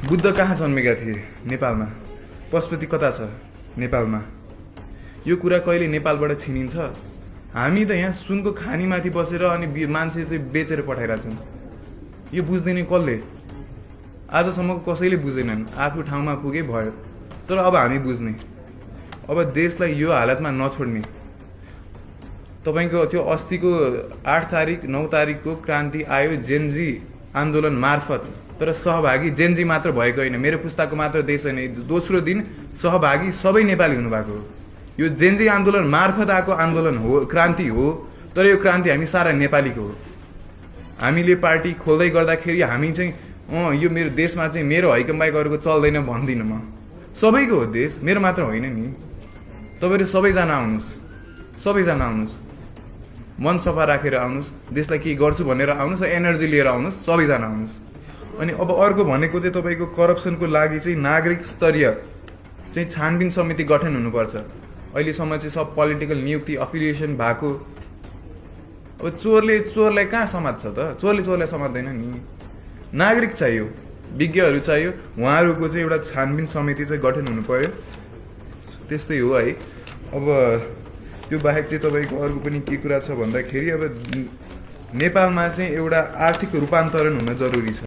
बुद्ध कहाँ जन्मेका थिए? नेपालमा। पशुपति कता छ? नेपालमा। यो कुरा कहिले नेपालबाट छिनिन्छ? हामी त यहाँ सुनको खानीमाथि बसेर अनि मान्छे चाहिँ बेचेर पठाइरहेका छौँ। यो बुझ्दैन कसले? आजसम्म कसैले बुझेनन्। आफू ठाउँमा पुगे भयो। तर अब हामी बुझ्ने। अब देशलाई यो हालतमा नछोड्ने। तपाईको त्यो अस्तिको 8 तारिक 9 तारिकको क्रान्ति आयो जेनजी आन्दोलन मार्फत। तर सहभागी जेनजी मात्र भएको होइन, मेरो पुस्ताको मात्र देश होइन। दोस्रो दिन सहभागी सबै नेपाली हुनुभएको हो। यो जेनजी आन्दोलन मार्फत आएको आन्दोलन हो, क्रान्ति हो। तर यो क्रान्ति हामी सारा नेपालीको हो। हामीले पार्टी खोल्दै गर्दाखेरि हामी चाहिँ यो मेरो देशमा चाहिँ मेरो हैकम बाहेक अरूको चल्दैन भन्दिनँ म। सबैको हो देश, मेरो मात्र होइन नि। तपाईहरु सबैजना आउनुस्, सबैजना आउनुस्, मन सफा राखेर आउनुस्, देशलाई के गर्छु भनेर आउनुस्, एनर्जी लिएर आउनुस्, सबैजना आउनुस्। अनि अब अर्को भनेको चाहिँ तपाईको करप्सनको लागि चाहिँ नागरिक स्तरीय चाहिँ छानबिन समिति गठन हुनुपर्छ। अहिलेसम्म चाहिँ सब पोलिटिकल नियुक्ति अफिलिएसन भएको। अब चोरलाई कहाँ समात्छ त? चोरले चोरलाई समात्दैन नि। नागरिक चाहियो, विज्ञहरू चाहियो, उहाँहरूको चाहिँ एउटा छानबिन समिति चाहिँ गठन हुनु पर्यो। त्यस्तै हो है। अब त्यो बाहेक चाहिँ तपाईको अर्को पनि के कुरा छ भन्दाखेरि अब नेपालमा चाहिँ एउटा आर्थिक रूपान्तरण हुन जरुरी छ।